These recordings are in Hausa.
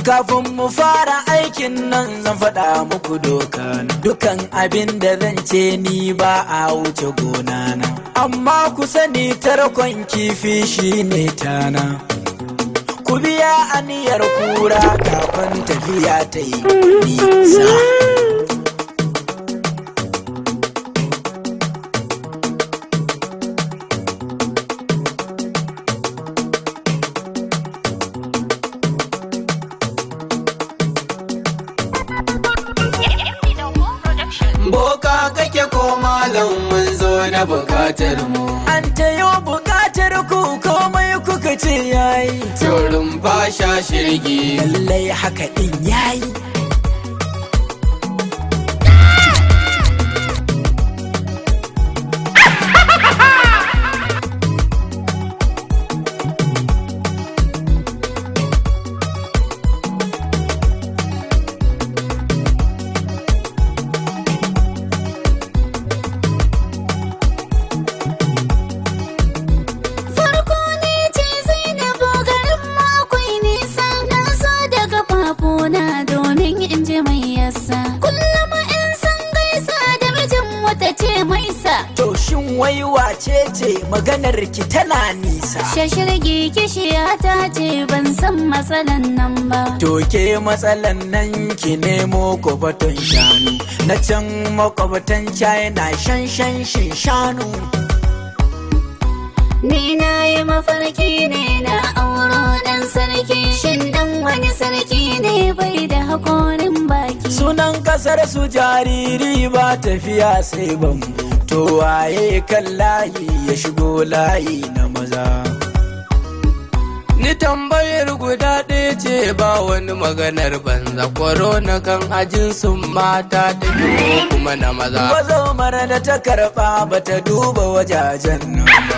Kafin mu fara aikin nan zan faɗa muku doka. Dukan abin da zan ce ni ba a wuce gona na. Amma ku sani tarkon kifi shine tana. Ku biya aniyar kura kafin tafiya ta yi nisa. Boka kake ko malam, mun zo na bukatar mu. An tayo bukatar ku, komai kuka ce yayi. Turin fasha shirgi. Lallai haka din yayi. Farko ne ce Zainabu, garin mu akwai nisa. Na so daga fafona domin in ji mai yasa. Kullum in san gaisa da mijin wata ce mai sa. To shin wai wace ce, maganar ki tana nisa? Shashirgi kishiya ta ce, ban san matsalan nan ba. To ke matsalan nan ki nemo kofaton shanu na can makwabtan China, shan shan shin shanu. Ni na yi mafarki ne na auro dan sarki. Shin dan wani sarki ne bai da hakorin baki? Sunan kasar su jariri ba tafiya sai bambu. To waye kan layi ya shigo layi na maza? Ni tambayar guda ɗaya ce, ba wani maganar banza. Korona kan ajin sun mata take ko kuma na maza? Bazo mara da ta karba bata duba wajajen nan ba.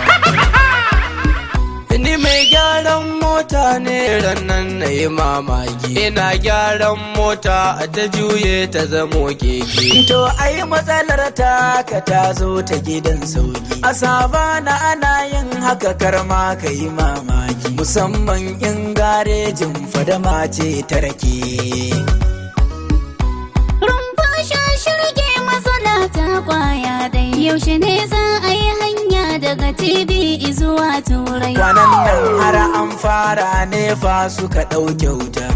Ni mai gyaran mota ne, rannan na yi mamaki. Ina gyaran mota ta juye ta zamo keke. To ai matsalar ta ka ta zo ta gidan sauki. A savana ana yin haka, karma ka yi mamaki. Musamman in garejin fadama ce ta rake. Rumfa shirge, matsala ta kwaya dai. Yaushe ne za a yi hanya daga TV zuwa Turai? Kwanan nan har an fara, nefa suka ɗauke wuta.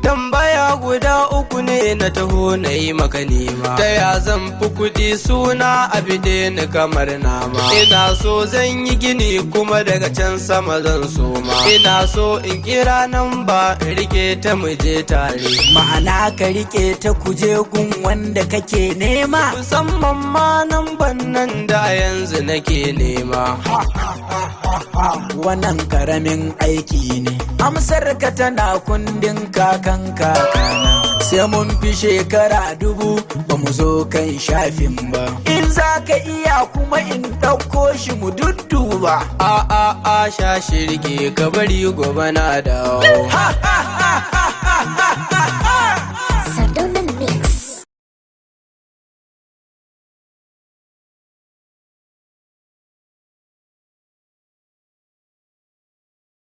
Tambaya guda uku ne na taho na yi maka nema. Ta ya zan fi kuɗi suna a bide ni kamar nama? Ina so zan yi gini kuma daga can sama zan soma. Ina so in kira nan ba in rike ta mu je tare. Ma'ana ka rike ta kuje gun wanda kake nema. Musamman ma nan ban nan da yanzu nake nema. Wannan karamin aiki ne. Amsar ka tana kundin kakan kakana. Sai mun fi shekara 1000 ba mu zo kan shafin ba. In za ka iya kuma in ɗauko shi mu dudduba. A a a, sha shirge, ka bari gobe na dawo. Ha ha.